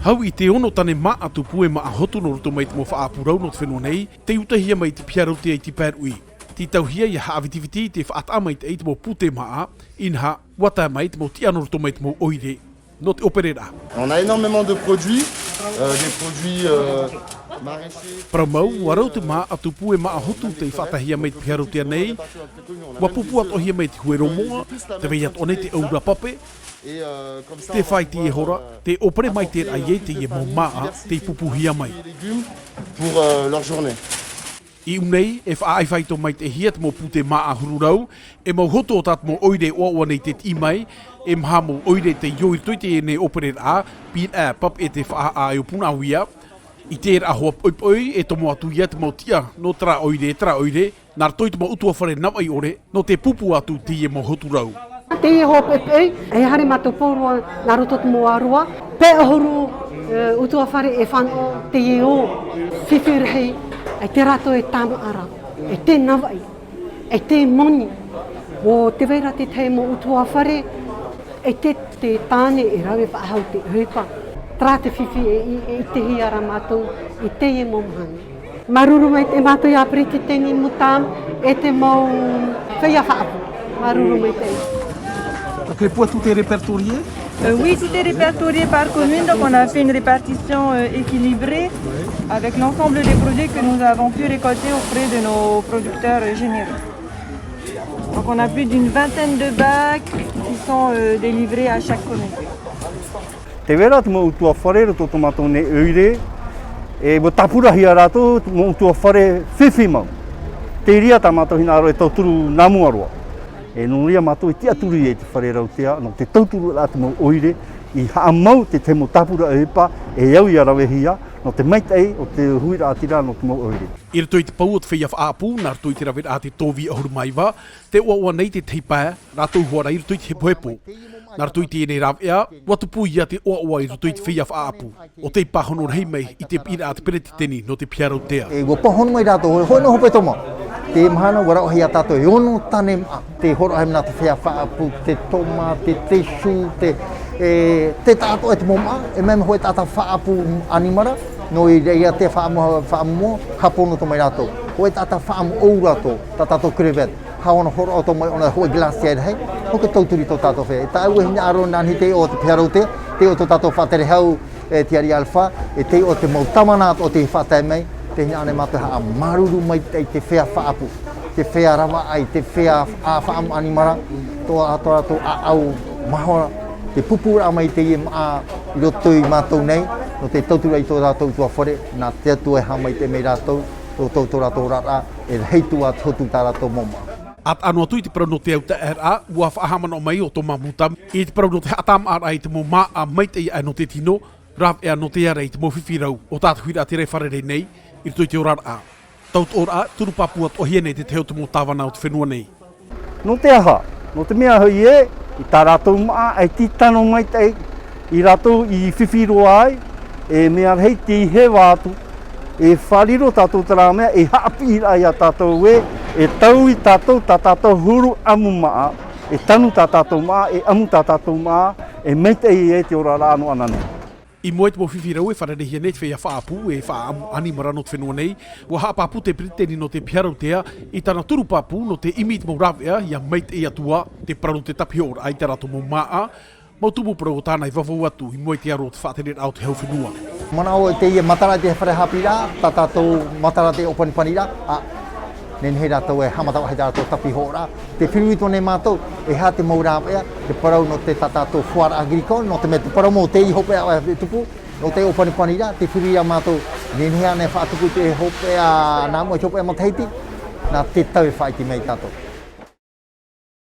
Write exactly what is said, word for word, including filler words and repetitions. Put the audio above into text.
Hau i te ono tane māʻa tupu e māʻa hotu nō roto mai te mau faʻaʻapu rau nō te fenua nei, tei utahia mai te piha rautea i te pae ruʻi. Tītauhia ʻia haʻavitiviti i te faʻataʻa maitaʻi i te mau pūtē māʻa, inaha, ʻua tae mai te mau tiʻa nō roto mai te mau ʻoire. Nō te ʻōpereraʻa. On a énormément de produits, euh, des produits, euh, maraîchers. Parau mau, ʻua rau te māʻa tupu e māʻa hotu tei faʻataʻahia mai te piha rautea nei, ʻua pūpū atoʻahia mai te huero moʻa, tē vai atoʻa nei te ʻaura pape, tē fāʻiti e hora, tē ʻōpere maitaʻi ai teie mau māʻa, tei pūpūhia mai. Pour, euh, leur journée. I ʻū nei, e faʻaʻaifāito maitaʻihia te mau pūtē māʻa huru rau, e mau hotu o tā te mau ʻoire ʻoaʻoa nei tē tiʻi mai, e maha mau ʻoire tei ō i roto i teie nei ʻōpereraʻa, pīraʻe pape e te faʻaʻā e ʻōpuna ʻauia. I terā hoa poʻipoʻi, e tomo atu ia te mau tiʻa nō terā ʻoire, terā ʻoire, nā roto i te mau ʻutuāfare navaʻi ʻore, nō te pūpū atu teie mau hotu rau. Teie hoa poʻipoʻi, e haere mātou pauroa nā roto te mau ʻāroa, pae ʻahuru, e, ʻutuāfare e fānaʻo teie ō fifi rahi, e tē rātou e tāmāʻa ra, e tē navaʻi, e tē moni. ʻO tē vai ra te tahi mau ʻutuāfare, e te, te tāne e rave faʻahou te ʻohipa. Terā te fifi e, e, e ʻitehia ra mātou i teie mau mahana. Māuruuru maitaʻi mātou iā Peretiteni Moutarde e te mau feiā faʻaʻapu. Māuruuru maitaʻi. Donc, pour tout est répertorié ? Euh, oui, tout est répertorié par commune, donc on a fait une répartition, euh, équilibrée avec l'ensemble des produits que nous avons pu récolter auprès de nos producteurs généreux. Donc on a plus d'une vingtaine de bacs qui sont, euh, délivrés à chaque commune. Tē vai ra te mau ʻutuāfare roto tō mātou nei ʻoire, e ʻua tāpurahia rātou te mau ʻutuāfare fifi mau. Terā tā mātou hinaʻaro e tauturu nā mua roa. E nō reira mātou e tiʻaturi i te fare rautea, nō te tauturu ra te mau ʻoire, i haʻamau te tahi mau tāpura ʻohipa, e au ʻia ravehia, nō te maitaʻi o te huiraʻatira nō te mau ʻoire. I roto i te pau o te feiā faʻaʻapu, nā roto i te raveraʻa te tōvī ʻahuru mā iva, tē ʻoaʻoa nei te tahi pae, rātou hoʻi rā i roto i te hepohepo. Nā roto i teie nei rāveʻa, ʻua tupu ia te ʻoaʻoa i roto i te feiā faʻaʻapu. ʻO tei pāhono rahi mai i te pīraʻa a te peretiteni nō te piha rautea. E, ʻua pāhono mai rātou, hoi, hoi nō hope toma. Te mahana, ʻua ravaʻi ia tātou e ono tane māʻa. Tē hōroʻahia mai nā te feiā faʻaʻapu, te toma, te tissue, te, e, te taʻata e te mau māʻa, e mea hōʻē taʻata faʻaʻapu ʻanimara, nō reira te faʻaʻamu, faʻaʻamu, hāpono atoʻa mai rātou. Hōʻē taʻata faʻaʻamu ʻōura atoʻa, tā tātou crevette. Hau ʻōna hōroʻa atoʻa mai ʻōna hōʻē glacière rahi, nō te tauturu i tō tātou feiā. E tāʻu e hinaʻaro nā niʻa i te iʻoa o te piha rautea, te iʻoa o tō tātou faʻatere hau, e Thierry Alpha, e te iʻoa o te mau tāvana atoʻa tei faʻatae mai, tē hinaʻaro nei mātou e haʻamāuruuru maitaʻi i te feiā faʻaʻapu, te feiā ravaʻai, te feiā, ā, faʻaʻamu ʻanimara, tō, tō rātou ʻāʻau mahora, te pūpūraʻa mai i teie māʻa i roto ia mātou nei, nō te tauturu i tō rātou ʻutuāfare, nā te Atua e haʻamaitaʻi mai ia rātou, tō, tō, tō rātou oraraʻa, e rahi atu ā te hotu i tā rātou mau māʻa. ʻA taʻa noa atu i te parau nō te autaeaʻeraʻa, ʻua faʻahaʻamanaʻo mai ʻo Thomas Moutarde i te parau nō te haʻatāmāʻaraʻa i te mau māʻa maitaʻi aʻe nō te tino, rāveʻa nō te ara i te mau fifi rau o tā te huiraʻatira e fārerei nei i roto i te oraraʻa. Tautooraʻa, turu pāpū atoʻahia nei te tahi o te mau tāvana o te fenua nei. Nō te aha? Nō te mea hoʻi ē, i tā rātou māʻa, ʻaita i tano maitaʻi ia rātou i fifi roa ai, e mea rahi tei heva atu, e fārerei tātou terā mea, e haʻapiʻiraʻa ia tātou ē, e taui tātou tā tātou huru ʻamu māʻa, e tanu tā tātou māʻa, e ʻamu tā tātou māʻa, e maitaʻi ē te oraraʻa nō ʻananei. I mua i te mau fifi rau e fārereihia nei te feiā faʻaʻapu, e faʻaʻamu ʻanimara nō te fenua nei, ʻua haʻapāpū te peretiteni nō te piha rautea i tāna turu pāpū nō te ʻimi i te mau rāveʻa, ʻia maitaʻi atu ā te parau nō te tāpihoʻoraʻa i tā rātou mau māʻa, mau tumu parau o tāna e vavau atu i mua i te aro o te faʻatereraʻa o te hau fenua. Manaʻo teie matara te fare haʻapiʻiraʻa, tā tātou matara te ʻōpanipaniraʻa, ā, nehenehe rātou e haʻamata faʻahou i tā rātou tāpihoʻoraʻa. Tē feruri atoʻa nei mātou, e aha te mau rāveʻa, te parau nō te tā tātou foire agricole, nō te mea te parau mau teie hopeʻa e tupu, nō te ʻōpanipaniraʻa, tē feruri ia mātou, nehenehe ānei e faʻatupu i te hopeʻa nā mua i te hopeʻa matahiti, nā te tau e faʻaʻite mai ia tātou.